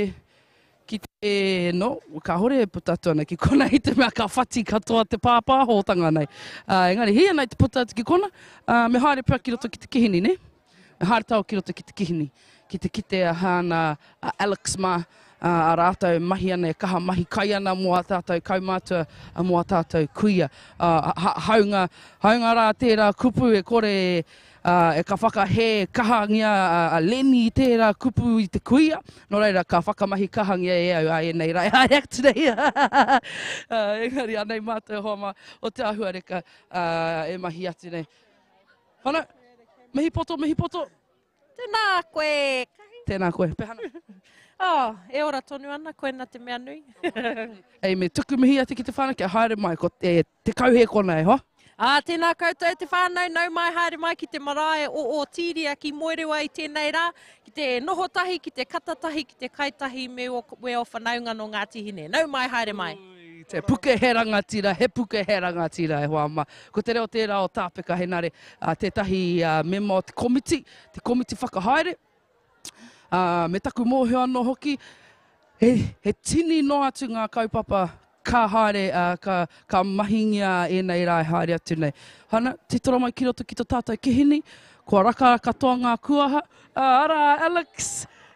Speaker 4: ki te, no, kāhore e puta atu ana ki kona i te mea ka whati katoa te pāpāhotanga nei. Ā, engari hī ana i te puta atu ki kona, ā, me haere pea ki roto ki te kihini, nē? Me haere tāua ki roto ki te kihini, ki te kite a Hana, a Alex mā, a rātou e mahi ana, e kaha mahi kai ana mō ā tātou kaumātua, mō ā tātou kuia. Hāunga, hāunga rā tērā kupu e kore e ka whakahē kahangia a Lenny i tērā kupu i te kuia, nō reira ka whakamahi kahangia e au a ēnei rā e haere atu nei. Engari anei mātou hoa mā o te āhuareka e mahi atu nei. Whanau, mihi poto, mihi poto.
Speaker 5: Tēnā koe, Kahi.
Speaker 4: Tēnā koe, Pehana.
Speaker 5: Oh, e ora tonu ana, koina te mea nui.
Speaker 4: Ei, me tuku mihi atu ki te whānau kia haere mai, ko te, te kauhe kona e hoa.
Speaker 5: Ā, tēnā koutou te whānau, nau mai haere mai ki te marae o Ōtīria ki Moerewa i tēnei rā, ki te noho tahi, ki te kata tahi, ki te kai tahi me ō, me ō whanaunga nō Ngāti Hine. Nau mai haere mai.
Speaker 4: Te puke he rangatira, he puke he rangatira e hoa mā. Ko te reo tērā o Tāpeka Henare, tētahi mema o te komiti, te komiti whakahaere. Ā, me taku mōhio anō hoki, he, he tini noa atu ngā kaupapa ka haere, ā, ka, ka mahingia ēnei rā e haere atu nei. Hana, titiro mai ki roto ki to tātou kihini, kua raka katoa ngā kuaha, ā, arā, Alex,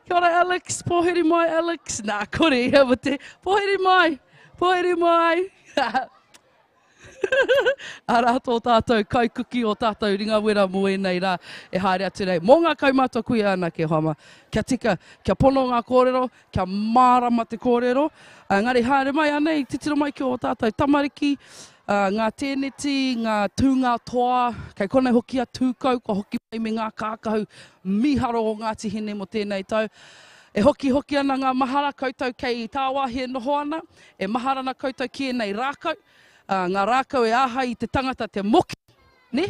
Speaker 4: kia ora Alex, pōhiri mai Alex, nā, kore ia mo te, pōhiri mai, pōhiri mai. Arā tō tātou kaikuki o tātou ringawera mō ēnei rā e haere atu nei. Mō ngā kaumātua kuia anake, hoa mā. Kia tika, kia pono ngā kōrero, kia mārama te kōrero. Engari haere mai anei, titiro mai ki ō tātou tamariki, ngā tēneti, ngā tūnga toa, kei konei hoki a Tūkau, kua hoki mai me ngā kākahu mīharo o Ngāti Hine mō tēnei tau. E hokihoki ana ngā mahara koutou kei tāwāhi e noho ana, e mahara ana koutou ki ēnei rākau. Ngā rākau e āhei i te tangata te moki, nē?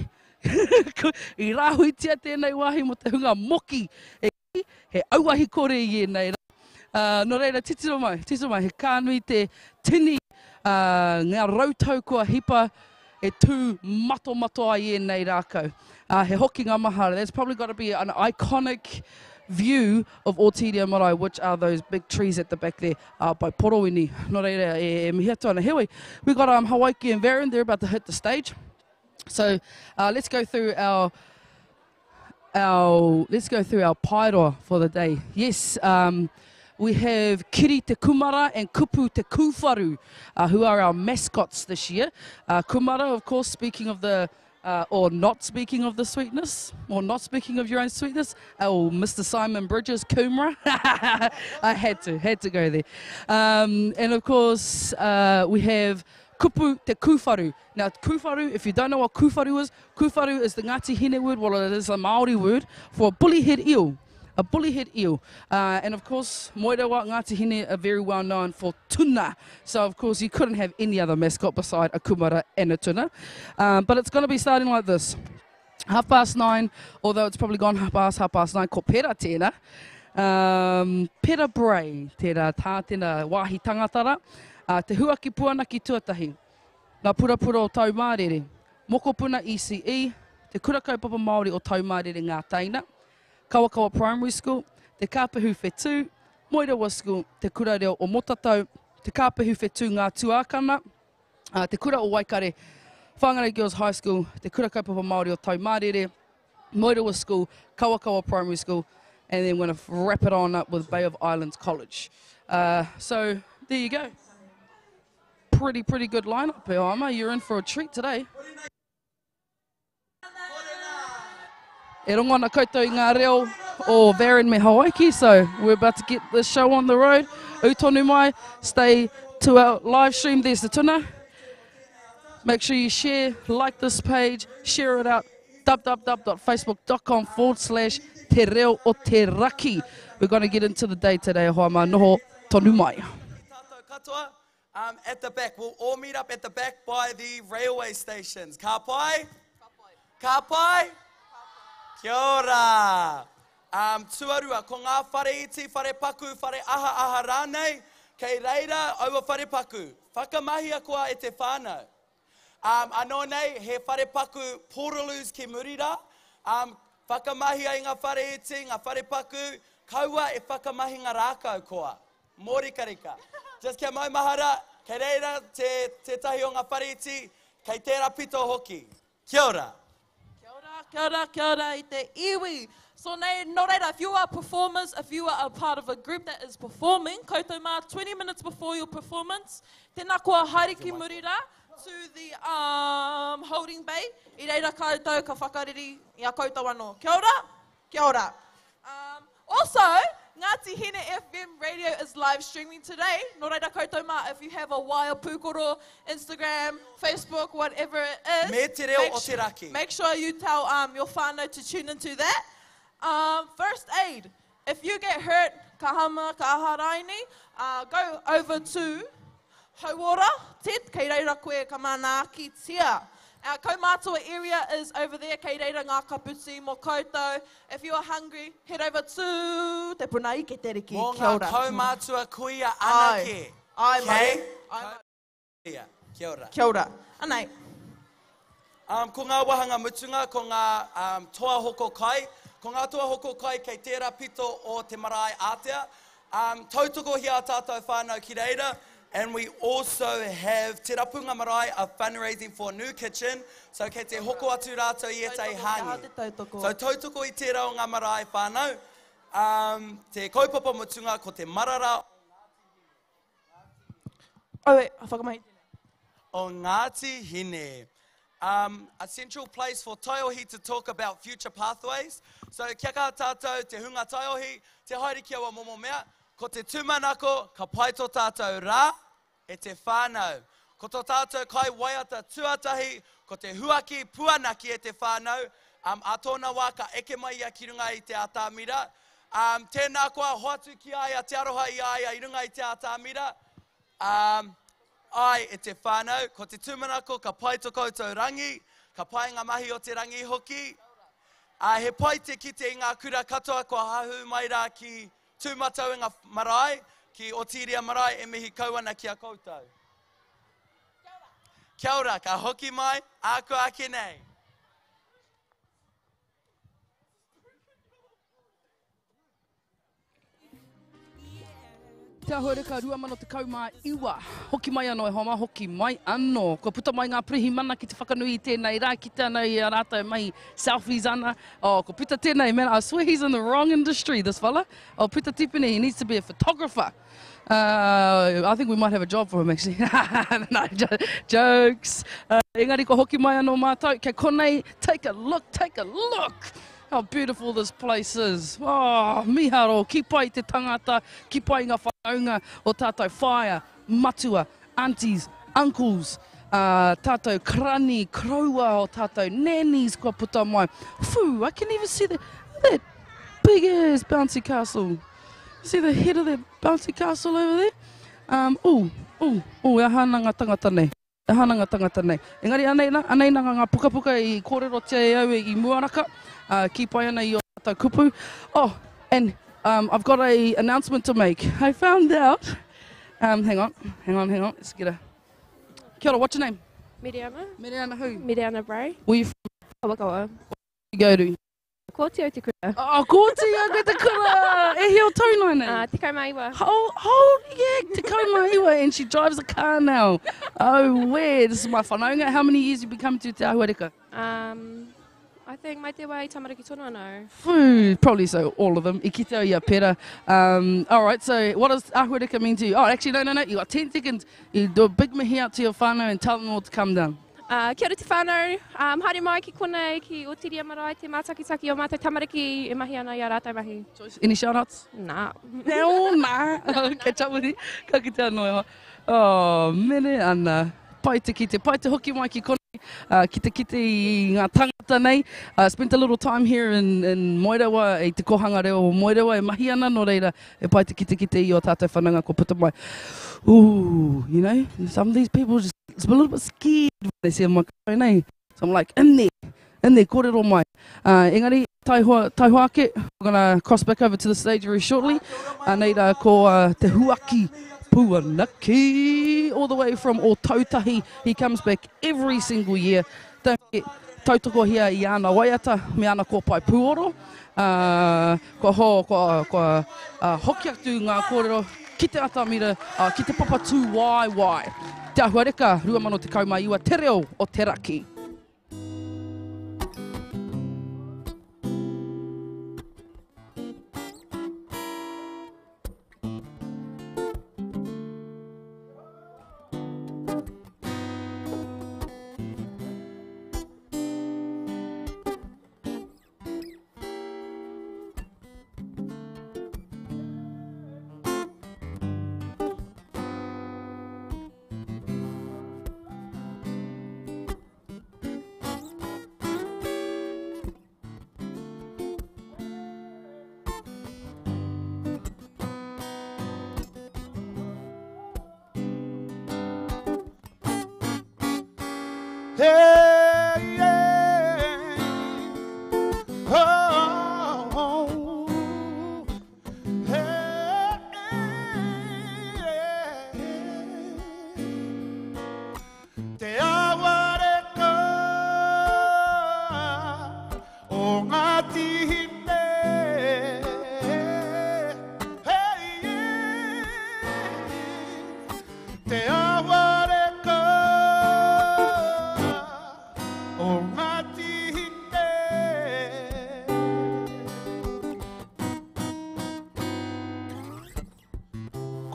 Speaker 4: I rāhuitia tēnei wāhi mō te hunga moki e kī, he auahi kore i ēnei rā. Nō reira, titiro mai, titiro mai, he kānui te tini ngā rautau kua hipa e tū matomato ai ēnei rākau. He hokinga mahara, that's probably got to be an iconic view of Ōtīria Marae, which are those big trees at the back there. By Porowini. Nō reira, e, e mihi atu ana. Heoi, we got um, Hawaiki and Varun, they're about to hit the stage. So uh, let's go through our our let's go through our paeroa for the day. Yes, um, we have Kiri Te Kumara and Kupu Te Kūwharu, uh, who are our mascots this year. Uh, Kumara, of course, speaking of the uh, or not speaking of the sweetness, or not speaking of your own sweetness, oh, Mr. Simon Bridges, Kumara. I had to, had to go there. Um, and of course, uh, we have Kupu te Kūwharu. Now, Kūwharu, if you don't know what Kūwharu is, Kūwharu is the Ngāti Hine word, well, it is a Māori word for a bully-head eel a bully-head eel. Uh, and of course, Moerewa Ngāti Hine are very well known for tuna. So of course, you couldn't have any other mascot beside a kumara and a tuna. Um, but it's going to be starting like this. Half past nine, although it's probably gone half past, half past nine, ko pera tēnā. Um, pera Bray, tērā tā, tēnā wāhi tangatara. Uh, te huaki puanaki tuatahi. Ngā purapura o Taumārere, Mokopuna ECE, Te Kura Kaupapa Māori o Taumārere Ngā Teina, Kawakawa Primary School, Te Kāpehu Whetū, Moerewa School, Te Kura Reo o Motatau, Te Kāpehu Whetū Ngā Tuākana, Te Kura o Waikare, Whangarei Girls High School, Te Kura Kaupapa Māori o Taumārere, Moerewa School, Kawakawa Primary School, and then we're going to wrap it on up with Bay of Islands College. Uh, so there you go. Pretty, pretty good lineup here, Ama. You're in for a treat today. E rongo ana koutou i ngā reo o Varren me Hawaiki, so we're about to get the show on the road. U tonu mai, stay to our live stream, there's the tuna. Make sure you share, like this page, share it out, www.facebook.com forward slash te reo o te raki. We're going to get into the day today, hoa mā, noho tonu mai.
Speaker 10: Um, at the back, we'll all meet up at the back by the railway stations. Ka pai? Ka pai? Kia ora! Um, tuarua, ko ngā whare iti, whare paku, whare aha aha rānei, kei reira aua whare paku. Whakamahia koa e te whānau. Um, anō nei, he whare paku portaloos ki muri rā. Um, whakamahia i ngā whare iti, ngā whare paku, kaua e whakamahi ngā rākau koa. Mōrikarika. Just kia maumahara, kei reira te, tētahi o ngā whare iti, kei tērā pito hoki. Kia ora!
Speaker 1: Kia ora, kia ora, kia ora i te iwi. So nei, nō reira, if you are performers, if you are a part of a group that is performing, koutou mā, 20 minutes before your performance, tēnā koa haere ki muri rā, to the um, holding bay, i reira koutou ka whakareri i a koutou anō. Kia ora! Kia ora. Um, also, Ngāti Hine FM radio is live streaming today. Nō reira koutou mā, if you have a wire pūkoro, Instagram, Facebook, whatever it is.
Speaker 10: Me te reo o te raki.
Speaker 1: Make sure you tell um, your whānau to tune into that. Um, first aid. If you get hurt, ka hama, ka aha raini, uh, go over to Hauora, tent, kei reira koe ka manaakitia. Our kaumātua area is over there, kei reira ngā kapu tī mō koutou. If you are hungry, head over to Te Puna Ike Te Riki.
Speaker 10: Mō
Speaker 1: Kia
Speaker 10: ngā
Speaker 1: ora.
Speaker 10: kaumātua kuia
Speaker 1: Ai.
Speaker 10: anake.
Speaker 1: Ai,
Speaker 10: Kei?
Speaker 1: mate. Ai, mate.
Speaker 10: Kuia. Kia ora.
Speaker 1: Kia ora. Anei.
Speaker 10: Um, ko ngā wāhanga mutunga, ko ngā um, toa hoko kai. Ko ngā toa hoko kai kei tērā pito o te marae ātea. Um, tautokohia a tātou whānau ki reira. And we also have Te Rapunga Marae are fundraising for a new kitchen. So kei te hoko atu rātou i ētahi hāngi. So tautoko i tērā o ngā marae whānau. Um, te kaupapa mutunga ko te marara
Speaker 1: Oh, wait, whakamahi tēnei.
Speaker 10: O Ngāti Hine. Um, a central place for taiohi to talk about future pathways. So kia kaha tātou, te hunga taiohi, te haere ki aua momo mea, ko te tūmanako, ka pai tō tātou rā, e te whānau. Ko tō tātou kai waiata tuatahi, ko te huaki puanaki e te whānau, um, a tōna wā ka eke mai ia ki runga i te atamira. Um, tēnā koa, hoatu ki a ia te aroha i a ia i runga i te atamira. Um, Āe, e te whānau, ko te tūmanako ka pai to koutou rangi, ka pai ngā mahi o te rangi hoki. Ā, he pai te kite i ngā kura katoa kua hahū mai rā ki Tūmatauenga marae, ki Otiria marae e mihi kau ana ki a koutou. Kia ora, ka hoki mai, ākua ake nei.
Speaker 4: Te Ahuareka 2019, hoki mai anō e hoa mā, hoki mai anō. Kua puta mai ngā pirihimana ki te whakanui i tēnei rā, kite ana i a rātou mahi selfies ana. Oh, ko puta tēnei, man, I swear he's in the wrong industry, this fella. Oh, Puta Tipene, he needs to be a photographer. Uh, I think we might have a job for him, actually. no, jokes. Uh, engari ko hoki mai anō mātou, kei konei, take a look, take a look. How beautiful this place is. Oh, miharo, ki pai te tangata, ki pai ngā whanaunga o tātou whaea, matua, aunties, uncles, uh, tātou krani, kroua o tātou nannies kua puta mai. Whew, I can even see the, that big ass bouncy castle. See the head of that bouncy castle over there? Um, ooh, ooh, ooh, e aha ana ngā tangata nei. E aha ana ngā tangata nei. Engari anei nā, anei nā ngā pukapuka i kōrerotia e au i mua raka, uh, kī pai ana i o tātou kupu. Oh, and um, I've got a announcement to make. I found out, um, hang on, hang on, hang on, let's get a... Kia ora, what's your name?
Speaker 11: Miriana.
Speaker 4: Miriana who?
Speaker 11: Miriana Bray.
Speaker 4: Where you from?
Speaker 11: Kawakawa.
Speaker 4: Where you go to?
Speaker 11: Kōti au te kura.
Speaker 4: Oh, kōti au te kura! E hia o tau nai nei?
Speaker 11: Uh, 19.
Speaker 4: Oh, oh yeah, 19, and she drives a car now. Oh, where? This is my whanaunga. How many years you been coming to Te Ahuareka?
Speaker 11: Um, I think mai te wā i tamariki tonu anō.
Speaker 4: Phew, probably so, all of them. I kite au i a Pera. Um, all right, so what does Ahuareka mean to you? Oh, actually, no, no, no, you got 10 seconds. You do a big mihi out to your whānau and tell them all to come down.
Speaker 11: Uh, kia ora te whānau, um, haere mai ki konei, ki Otiria Marae, te mātakitaki o mātou tamariki e mahi ana i a rātou mahi.
Speaker 4: Joyce, any shout outs?
Speaker 11: Nā.
Speaker 4: Nā, nā. Catch up with you. Ka kite anō e hoa. Oh, mene ana. Pai te kite, pai te hoki mai ki konei, uh, ki te kite i ngā tangata nei. Uh, spent a little time here in, in Moerewa, i te kōhanga reo o Moerewa e mahi ana, nō reira, e pai te kite kite i o tātou whanaunga kua puta mai. Ooh, you know, some of these people just it's a little bit scared when they see a microphone, eh? So I'm like, in there, in there, kōrero mai. Uh, engari, taihoa, taihoa ake, we're gonna cross back over to the stage very shortly. Anei rā ko uh, Te Huaki Puanaki, all the way from Ōtautahi. He comes back every single year. Don't forget, tautokohia i ana waiata me ana kōpae pūoro. Uh, kua, ho, kua, kua uh, hoki atu ngā kōrero ki te atamira, uh, ki te papa tūwaewae. Te Ahuareka 2019, Te Reo o Te Raki.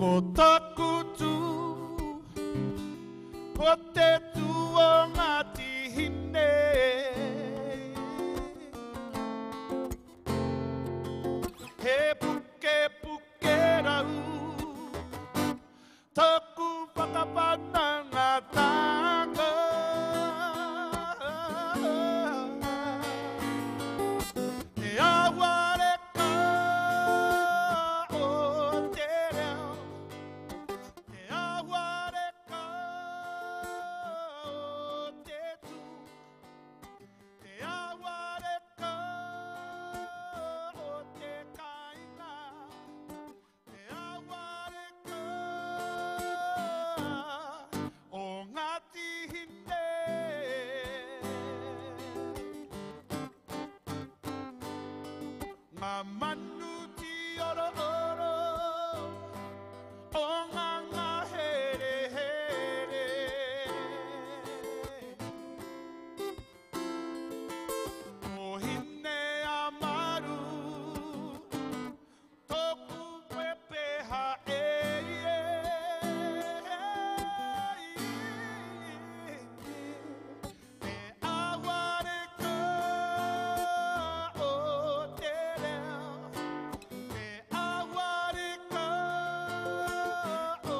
Speaker 2: Ko taku tū, ko te tū o Ngāti Hine. He puke puke rau, taku whakawhanangatanga. Te awareka o te reo, te awareka o te tū, te awareka o te kāinga, te awareka o Ngāti Hine. Ngā manu tīorooro o ngā ngaherehere. Ko Hine-a-Maru tōku pepeha e Te awareka o te reo, te awareka o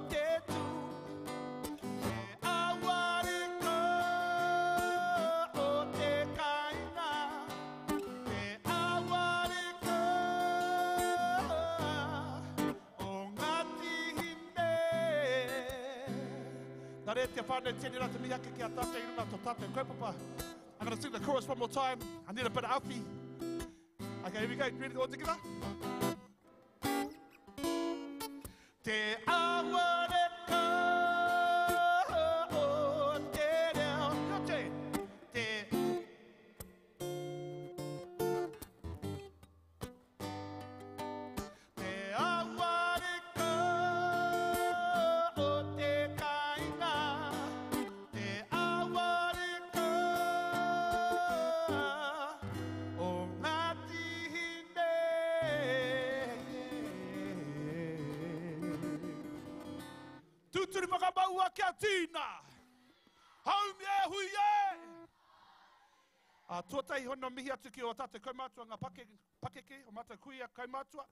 Speaker 2: te tū, te awareka o te kāinga, te awareka o Ngāti Hine. Nā reira te whānau, tēnei rā te mihi ake ki a tātou i runga tō tātou kaupapa. I'm gonna sing the chorus one more time. I need a bit of awhi. Okay, here we go. Ready all together? Te awareka o te reo. Kia te. Te. Te awareka o te kāinga, te awareka o Ngāti Hine. Tūturu whakamaua kia tīna! Haumi e hui e! Ā, tuatahi hono mihi atu ki ō tātou kaumātua ngā pakeke, o mātou kuia kaumātua.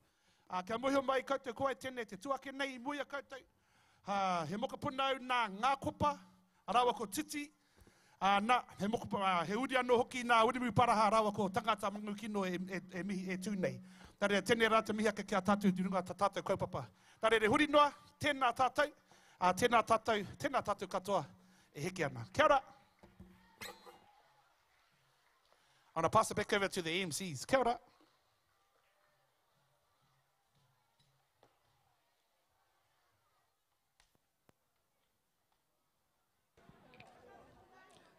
Speaker 2: Ā, kia mōhio mai koutou ko wai tēnei te tuake nei i muia koutou. Ā, he mokopuna au nā Ngākopa rāua ko Titi. Ā, nā, he mokopuna, ā, he uri anō hoki nā Wiremu Paraha rāua ko Tangata Mangukino e, e, e mihi, e tū nei. Nā reira, tēnei rā te mihi ake ki a tātou i runga tā tātou kaupapa. Nā reira, huri noa, tēnā tātou, ā, tēnā tātou, tēnā tātou katoa e heke ana. Kia ora! I'm going to pass it back over to the MCs. Kia ora.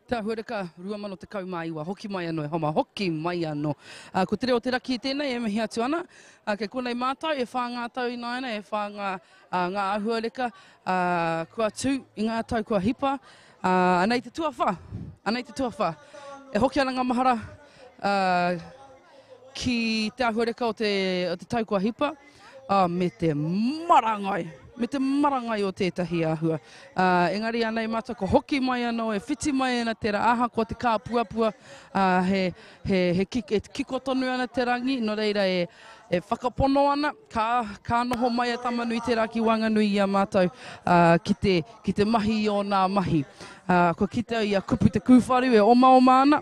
Speaker 4: Te Ahuareka 2019, hoki mai anō e homa, hoki mai anō. Uh, ko te reo te raki tēnei e mihi atu ana. Uh, kei konei mātou, e whā ngā tau ināianei, e whā ngā, uh, ngā ahuareka uh, kua tū i ngā tau kua hipa. Ā, anei te tuawha, anei te tuawha. E hoki ana ngā mahara ā, ki te āhuareka o te, o te tau kua hipa, ā, me te marangai, me te marangai o tētahi āhua. Ā, engari anei mātou ka hoki mai anō, e whiti mai ana te rā, ahakoa te kāpuapua, ā, he, he, he, e kiko tonu ana te rangi, nō reira e, e whakapono ana, Ka, ka noho mai a Tamanuiterā ki waenganui i a mātou, ā, ki te, ki te mahi i ōnā mahi. Ā, kua kite au i a Kupu Te Kūwharu e omaoma ana,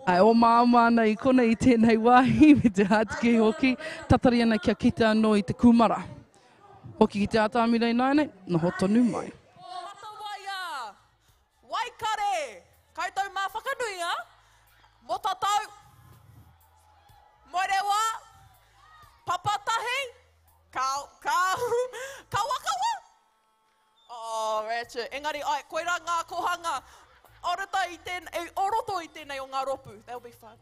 Speaker 4: ā, e omaoma ana i konei i tēnei wāhi, me te hātiki hoki, tatari ana kia kite anō i te kūmara. Hoki ki te atamira ināianei, noho tonu mai.
Speaker 1: Matawaia! Waikare! Koutou mā whakanuia, mō tatau, Moerewa, Papatahi, ka, ka, kawakawa? Oh, ratchet. Engari, ai, koirā ngā kohanga o roto i tēn, o roto i tēnei o ngā rōpū. That'll be fun.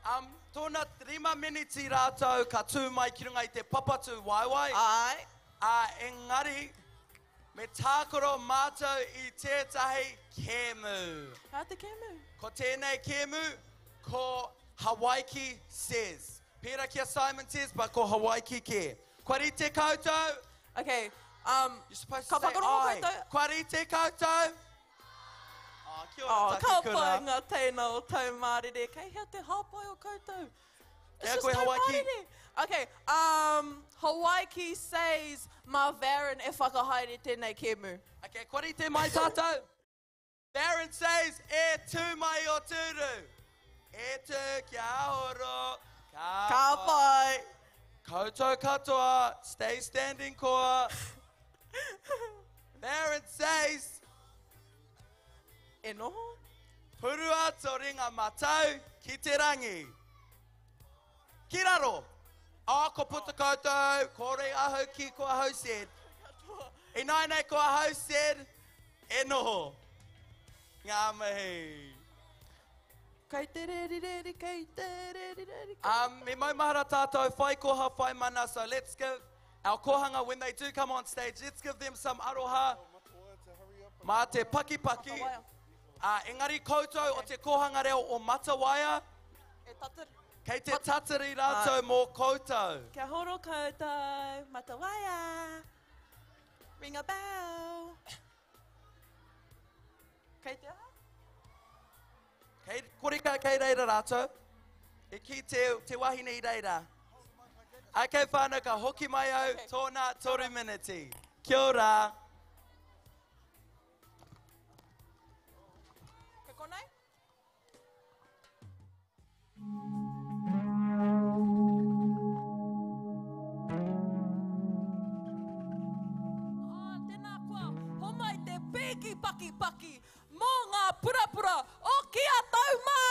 Speaker 10: Um, tōna rima miniti rātou ka tū mai ki runga i te papatū waewae.
Speaker 1: Ai.
Speaker 10: Ā, engari, Me tākaro mātou i tētahi kēmu.
Speaker 1: Hea te kēmu?
Speaker 10: Ko tēnei kēmu, ko Hawaiki Says. Pērā ki a Simon Says, but ko Hawaiki kē. Kua rite koutou?
Speaker 1: Okay, um,
Speaker 10: You're supposed
Speaker 1: ka
Speaker 10: to say
Speaker 1: whakarongo
Speaker 10: ai.
Speaker 1: koutou.
Speaker 10: Kua rite koutou? Oh, kia ora,
Speaker 1: Oh, ka
Speaker 10: Takikura.
Speaker 1: pai ngā teina o Taumārere. Kei hea te hāpai o koutou? It's
Speaker 10: Kia
Speaker 1: just
Speaker 10: koe, Hawaiki.
Speaker 1: Taumārere. Okay, um, Hawaiki says mā Varon e whakahaere tēnei kēmu.
Speaker 10: Okay, kua rite mai tātou? Baron says, e tū mai o tūru. E tū kia oro. Ka,
Speaker 1: Ka pai.
Speaker 10: Koutou katoa, stay standing koa. Baron says,
Speaker 1: E noho?
Speaker 10: Purua tō ringa matau ki te rangi. Ki raro. Oh, ko puta koutou, kore ahau ki ko ahau said. Ināianei ko ahau said, e noho. Ngā mihi.
Speaker 1: Kei te reri reri, kei te reri reri.
Speaker 10: Me maumahara tātou, whai koha, whai mana, so let's give our kohanga, when they do come on stage, let's give them some aroha. Mā te pakipaki. Engari koutou o te kohanga reo o Matawaia,
Speaker 1: E tatari.
Speaker 10: kei te tatari rātou mō koutou.
Speaker 1: Kia horo koutou, Matawaia. Ring a bell. Kei te aha?
Speaker 10: Kei, kore ka kei reira rātou. E ki te, te wahine i reira. Okay whānau, ka hoki mai au, tōna toru miniti. Kia ora.
Speaker 1: Kei konei? Oh, tēnā koa, homai te pīki pakipaki mō ngā purapura o Kia Taumārere!